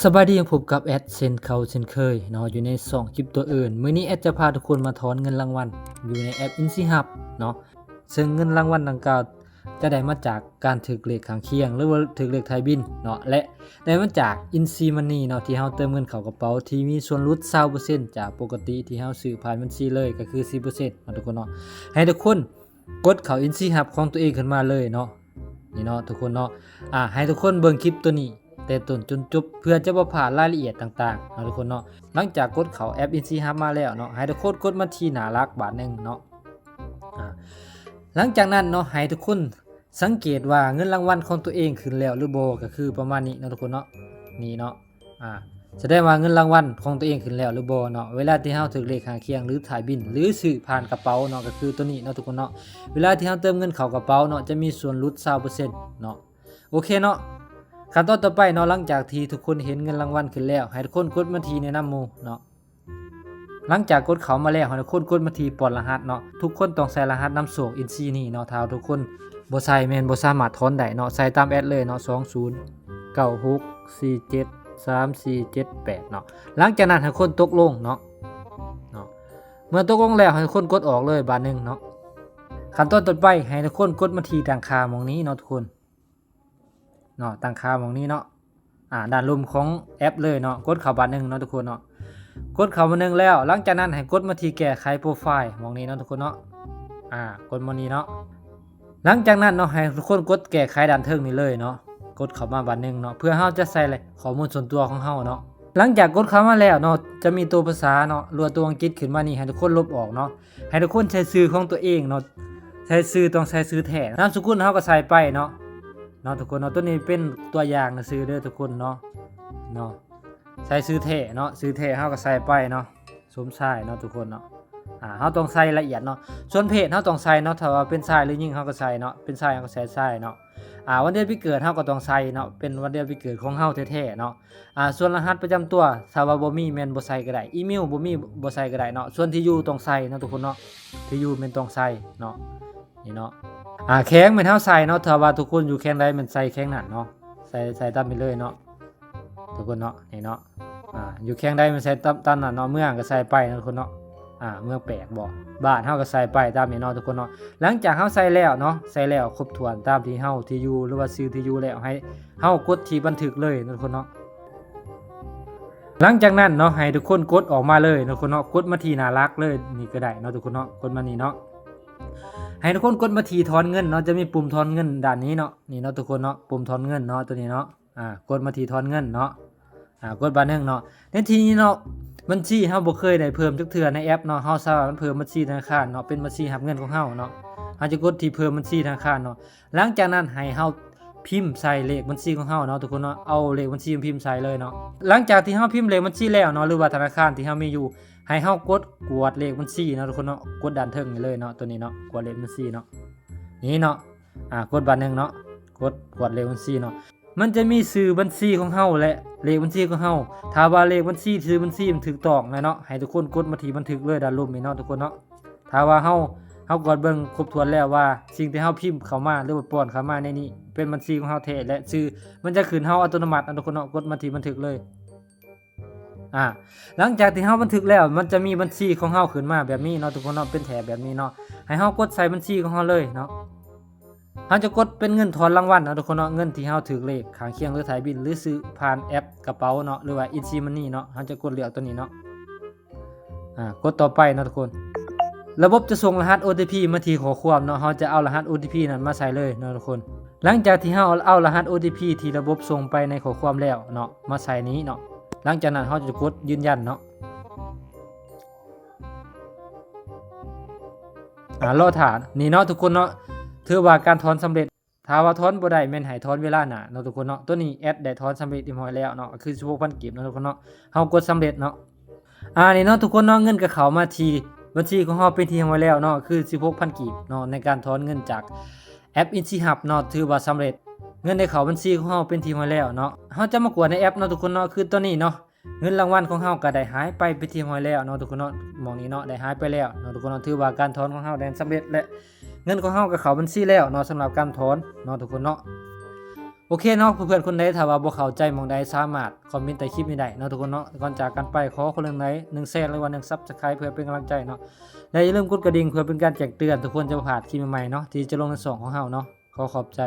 ສະບາຍດີ ພົບກັບແອັດເຊັ່ນເກົ່າເຊັ່ນເຄີຍເນາະ ຢູ່ໃນຊ່ອງຄຣິບໂຕເອີນ. ມື້ນີ້ແອັດຈະພາທຸກຄົນມາຖອນເງິນລາງວັນຢູ່ໃນແອັບ Insti Hub ເນາະ, ເຊິ່ງເງິນລາງວັນດັ່ງກ່າວຈະໄດ້ມາຈາກການຖືກເລກຂ້າງຄຽງ ຫຼືວ່າຖືກເລກຖ່າຍບິນເນາະ ແລະ ໄດ້ມາຈາກ Insti Money ເນາະ ທີ່ເຮົາເຕີມເງິນເຂົ້າກະເປົາ ທີ່ມີສ່ວນຫຼຸດຊາວເປີເຊັນຈາກປົກກະຕິທີ່ເຮົາຊື້ຜ່ານບັນຊີເລີຍ ກໍຄືສິບເປີເຊັນເນາະທຸກຄົນເນາະ. ໃຫ້ທຸກຄົນ ກົດເຂົ້າ Insti Hub ຂອງຕົວເອງຂຶ້ນມາເລີຍເນາະ. ນີ້ເນາະທຸກຄົນເນາະ, ອາ ໃຫ້ທຸກຄົນເບິ່ງຄລິບຕົວນີ້ແຕ່ຕົ້ນຈົນຈົບ ເພື່ອຈະບໍ່ພາດລາຍລະອຽດຕ່າງໆເນາະທຸກຄົນເນາະ. ຫຼັງຈາກກົດເຂົ້າແອັບ Insti Hub ມາແລ້ວເນາະ, ໃຫ້ທຸກຄົນກົດມາທີ່ໜ້າຫຼັກບາດໜຶ່ງເນາະ. ອາ ຫຼັງຈາກນັ້ນເນາະ, ໃຫ້ທຸກຄົນສັງເກດວ່າເງິນລາງວັນຂອງຕົວເອງຂຶ້ນແລ້ວຫຼືບໍ່, ກໍຄືປະມານນີ້ເນາະທຸກຄົນເນາະ. ນີ້ເນາະ ອາ ສະແດງວ່າເງິນລາງວັນຂອງຕົວເອງຂຶ້ນແລ້ວຫຼືບໍ່ເນາະ. ເວລາທີ່ເຮົາຖືກເລກຂ້າງຄຽງ ຫຼື ຖ່າຍບິນ ຫຼື ຊື້ຜ່ານກະເປົາເນາະ, ກໍຄືຕົວນີ້ເນາະທຸກຄົນເນາະ. ເວລາທີ່ເຮົາເຕີມເງິນເຂົ້າກະເປົາເນາະ ຈະມີສ່ວນຫຼຸດຊາວເປີເຊັນເນາະ. ໂອເຄເນາະ, ຂັ້ນຕອນຕໍ່ໄປເນາະ, ຫຼັງຈາກທີ່ທຸກຄົນເຫັນເງິນລາງວັນຂຶ້ນແລ້ວ, ໃຫ້ທຸກຄົນກົດມາທີ່ແນະນຳໝູ່ເນາະ. ຫຼັງຈາກກົດເຂົ້າມາແລ້ວ, ໃຫ້ທຸກຄົນກົດມາທີ່ປ້ອນລະຫັດເນາະ. ທຸກຄົນຕ້ອງໃສ່ລະຫັດນຳໂຊກ Insti ນີ້ເນາະ. ຖ້າທຸກຄົນບໍ່ໃສ່ ແມ່ນບໍ່ສາມາດຖອນໄດ້ເນາະ. ໃສ່ຕາມແອັດເລີຍເນາະ, ສອງສູນເກົ້າຫົກສີ່ເຈັດສາມສີ່ເຈັດແປດເນາະ. ຫຼັງຈາກນັ້ນໃຫ້ຄົນຕົກລົງເນາະ, ເນາະ. ເມື່ອຕົກລົງແລ້ວ ໃຫ້ຄົນກົດອອກເລີຍບາດໜຶ່ງເນາະ. ຂັ້ນຕອນຕໍ່ໄປ ໃຫ້ທຸກຄົນກົດມາທີ່ຕັ້ງຄ່າໝ່ອງນີ້ເນາະທຸກຄົນເນາະ, ຕັ້ງຄ່າໝ່ອງນີ້ເນາະ. ອາ ດ້ານລຸ່ມຂອງແອັບເລີຍເນາະ, ກົດເຂົ້າບາດໜຶ່ງເນາະທຸກຄົນເນາະ. ກົດເຂົ້າບາດໜຶ່ງແລ້ວ, ຫຼັງຈາກນັ້ນໃຫ້ກົດມາທີ່ແກ້ໄຂໂປຣໄຟລ໌ໝ່ອງນີ້ເນາະທຸກຄົນເນາະ. ອາ ກົດໝ່ອງນີ້ເນາະ. ຫຼັງຈາກນັ້ນເນາະ, ໃຫ້ທຸກຄົນກົດແກ້ໄຂດ້ານເທິງນີ້ເລີຍເນາະ, ກົດເຂົ້າມາບາດໜຶ່ງເນາະ, ເພື່ອເຮົາຈະໃສ່ຂໍ້ມູນສ່ວນຕົວຂອງເຮົາເນາະ. ຫຼັງຈາກກົດເຂົ້າມາແລ້ວເນາະ, ຈະມີຕົວພາສາເນາະ ຫຼືວ່າຕົວອັງກິດຂຶ້ນມານີ້, ໃຫ້ທຸກຄົນລົບອອກເນາະ. ໃຫ້ທຸກຄົນໃສ່ຊື່ຂອງຕົວເອງເນາະ, ໃສ່ຊື່ ຕ້ອງໃສ່ຊື່ແທ້, ນາມສະກຸນເຮົາກໍໃສ່ໄປເນາະ, ເນາະທຸກຄົນເນາະ. ຕົວນີ້ເປັນຕົວຢ່າງຊື່ເດີທຸກຄົນເນາະ, ເນາະ. ໃສ່ຊື່ແທ້ເນາະ, ຊື່ແທ້ເຮົາກໍໃສ່ໄປເນາະ, ສົມຊາຍເນາະທຸກຄົນເນາະ. ອາ ເຮົາຕ້ອງໃສ່ລະອຽດເນາະ. ສ່ວນເພດເຮົາຕ້ອງໃສ່ເນາະ, ຖ້າວ່າເປັນຊາຍ ຫຼື ຍິງ ເຮົາກໍໃສ່ເນາະ, ເປັນຊາຍເຮົາກໍໃສ່ຊາຍເນາະ. ອາ ວັນເດືອນປີເກີດເຮົາກໍຕ້ອງໃສ່ເນາະ, ເປັນວັນເດືອນປີເກີດຂອງເຮົາແທ້ໆເນາະ. ອາ ສ່ວນລະຫັດປະຈຳຕົວ ຖ້າວ່າບໍ່ມີແມ່ນບໍ່ໃສ່ກໍໄດ້, ອີເມວບໍ່ມີບໍ່ໃສ່ກໍໄດ້ເນາະ. ສ່ວນທີ່ຢູ່ຕ້ອງໃສ່ເນາະທຸກຄົນເນາະ, ທີ່ຢູ່ແມ່ນຕ້ອງໃສ່ເນາະ. ນີ້ເນາະ. ອາ ແຂວງແມ່ນເຮົາໃສ່ເນາະ, ຖ້າວ່າທຸກຄົນຢູ່ແຂວງໃດແມ່ນໃສ່ແຂວງນັ້ນເນາະ, ໃສ່ ໃສ່ຕາມນີ້ເລີຍເນາະທຸກຄົນເນາະ. ນີ້ເນາະ. ອາ ຢູ່ແຂວງໃດແມ່ນໃສ່ຕາມ ຕາມນັ້ນເນາະ, ເມືອງກໍໃສ່ໄປເນາະທຸກຄົນເນາະ. ອາ ເມືອງແປກບໍ ບ້ານເຮົາກໍໃສ່ໄປຕາມນີ້ເນາະທຸກຄົນເນາະ. ຫຼັງຈາກເຮົາໃສ່ແລ້ວເນາະ, ໃສ່ແລ້ວຄົບຖ້ວນຕາມທີ່ເຮົາ ທີ່ຢູ່ ຫຼືວ່າຊື່ທີ່ຢູ່ແລ້ວ, ໃຫ້ເຮົາກົດທີ່ບັນທຶກເລີຍເນາະທຸກຄົນເນາະ. ຫຼັງຈາກນັ້ນເນາະ, ໃຫ້ທຸກຄົນກົດອອກມາເລີຍເນາະທຸກຄົນເນາະ, ກົດມາທີ່ໜ້າຫຼັກເລີຍນີ້ກໍໄດ້ເນາະທຸກຄົນເນາະ, ກົດມານີ້ເນາະ. ໃຫ້ທຸກຄົນກົດມາທີ່ຖອນເງິນເນາະ, ຈະມີປຸ່ມຖອນເງິນດ້ານນີ້ເນາະ, ນີ້ເນາະທຸກຄົນເນາະ, ປຸ່ມຖອນເງິນເນາະ, ຕົວນີ້ເນາະ. ອາ ກົດມາທີ່ຖອນເງິນເນາະ, ອາ ກົດບາດໜຶ່ງເນາະ. ໃນທີ່ນີ້ເນາະ, ບັນຊີເຮົາບໍ່ເຄີຍໄດ້ເພີ່ມຈັກເທື່ອໃນແອັບເນາະ, ເຮົາສາມາດເພີ່ມບັນຊີທະນາຄານເນາະ, ເປັນບັນຊີຮັບເງິນຂອງເຮົາເນາະ. ເຮົາຈະກົດທີ່ເພີ່ມບັນຊີທະນາຄານເນາະ. ຫຼັງຈາກນັ້ນໃຫ້ເຮົາພິມໃສ່ເລກບັນຊີຂອງເຮົາເນາະທຸກຄົນເນາະ, ເອົາເລກບັນຊີພິມໃສ່ເລີຍເນາະ. ຫຼັງຈາກທີ່ເຮົາພິມເລກບັນຊີແລ້ວເນາະ, ຫຼືວ່າທະນາຄານທີ່ເຮົາມີຢູ່, ໃຫ້ເຮົາກົດກວດເລກບັນຊີເນາະທຸກຄົນເນາະ, ກົດດ້ານເທິງນີ້ເລີຍເນາະ, ຕົວນີ້ເນາະ, ກວດເລກບັນຊີເນາະ, ນີ້ເນາະ. ອາ ກົດບາດໜຶ່ງເນາະ, ກົດກວດເລກບັນຊີເນາະ. ມັນຈະມີຊື່ບັນຊີຂອງເຮົາ ແລະ ເລກບັນຊີຂອງເຮົາ. ຖ້າວ່າເລກບັນຊີ ຊື່ບັນຊີມັນຖືກຕ້ອງແລ້ວເນາະ, ໃຫ້ທຸກຄົນກົດມາທີ່ບັນທຶກເລີຍ ດ້ານລຸ່ມນີ້ເນາະທຸກຄົນເນາະ. ຖ້າວ່າເຮົາ ເຮົາກວດເບິ່ງຄົບຖ້ວນແລ້ວວ່າ ສິ່ງທີ່ເຮົາພິມເຂົ້າມາ ຫຼືວ່າປ້ອນເຂົ້າມາໃນນີ້ ເປັນບັນຊີຂອງເຮົາແທ້ ແລະ ຊື່ມັນຈະຂຶ້ນເຮົາອັດຕະໂນມັດເນາະທຸກຄົນເນາະ, ກົດມາທີ່ບັນທຶກເລີຍ. ອາ ຫຼັງຈາກທີ່ເຮົາບັນທຶກແລ້ວ ມັນຈະມີບັນຊີຂອອງເຮົາຂຶ້ນມາແບບນີ້ເນາະທຸກຄົນເນາະ, ເປັນແຖບແບບນີ້ເນາະ. ໃຫ້ເຮົາກົດໃສ່ບັນຊີຂອງເຮົາເລີຍເນາະ. ເຮົາຈະກົດເປັນເງິນຖອນລາງວັນເນາະທຸກຄົນເນາະ, ເງິນທີ່ເຮົາຖືກເລກຂ້າງຄຽງ ຫຼື ຖ່າຍບິນ ຫຼື ຊື້ຜ່ານແອັບກະເປົາເນາະ ຫຼືວ່າ Insti Money ເນາະ. ເຮົາຈະກົດເລືອກຕົວນີ້ເນາະ. ອາ ກົດຕໍ່ໄປເນາະທຸກຄົນ. ລະບົບຈະສົ່ງລະຫັດ ໂອ ທີ ພີ ມາທີ່ຂໍ້ຄວາມເນາະ, ເຮົາຈະເອົາລະຫັດ ໂອ ທີ ພີ ນັ້ນມາໃສ່ເລີຍເນາະທຸກຄົນ. ຫຼັງຈາກທີ່ເຮົາເອົາລະຫັດ ໂອ ທີ ພີ ທີ່ລະບົບສົ່ງໄປໃນຂໍ້ຄວາມແລ້ວເນາະ ມາໃສ່ນີ້ເນາະ, ຫຼັງຈາກນັ້ນເຮົາຈະກົດຢືນຢັນເນາະ. ອາ ລໍຖ້ານີ້ເນາະທຸກຄົນເນາະ, ຖືວ່າການຖອນສຳເລັດ. ຖ້າວ່າຖອນບໍ່ໄດ້ແມ່ນໃຫ້ຖອນເວລາໜ້າເນາະທຸກຄົນເນາະ. ຕົວນີ້ແອັດໄດ້ຖອນສຳເລັດຮຽບຮ້ອຍແລ້ວເນາະ, ກໍຄືສິບຫົກພັນກີບເນາະທຸກຄົນເນາະ. ເຮົາກົດສຳເລັດເນາະ. ອາ ນີ້ເນາະທຸກຄົນເນາະ, ເງິນກໍເຂົ້າມາທີ່ບັນຊີຂອງເຮົາເປັນທີ່ຮຽບຮ້ອຍແລ້ວເນາະ, ຄືສິບຫົກພັນກີບເນາະ, ໃນການຖອນເງິນຈາກແອັບ Insti Hub ເນາະ, ຖືວ່າສຳເລັດ. ເງິນໄດ້ເຂົ້າບັນຊີຂອງເຮົາເປັນທີ່ຮຽບຮ້ອຍແລ້ວເນາະ. ເຮົາຈະມາກວດໃນແອັບເນາະທຸກຄົນເນາະ, ຄືຕົວນີ້ເນາະ. ເງິນລາງວັນຂອງເຮົາກໍໄດ້ຫາຍໄປເປັນທີ່ຮຽບຮ້ອຍແລ້ວເນາະທຸກຄົນເນາະ, ໝ່ອງນີ້ເນາະ ໄດ້ຫາຍໄປແລ້ວເນາະທຸກຄົນເນາະ. ຖືວ່າການຖອນຂອງເຮົາໄດ້ສຳເລັດ ແລະ ເງິນຂອງເຮົາກໍເຂົ້າບັນຊີແລ້ວເນາະ, ສຳລັບການຖອນເນາະທຸກຄົນເນາະ. ໂອເຄເນາະ ເພື່ອນໆຄົນໃດຖ້າວ່າບໍ່ເຂົ້າໃຈໝ່ອງໃດ ສາມາດຄອມເມັນໃຕ້ຄລິບນີ້ໄດ້ເນາະທຸກຄົນເນາະ. ກ່ອນຈາກກັນໄປ ຂໍຄົນລະໜຶ່ງໄລ ໜຶ່ງແຊ ຫຼືວ່າ ໜຶ່ງ Subscribe ເພື່ອເປັນກຳລັງໃຈເນາະ ແລະ ຢ່າລືມກົດກະດິ່ງເພື່ອເປັນການແຈ້ງເຕືອນ ທຸກຄົນຈະບໍ່ພາດຄລິບໃໝ່ໆເນາະ ທີ່ຈະລົງໃນຊ່ອງຂອງເຮົາເນາະ. ຂໍຂອບໃຈ.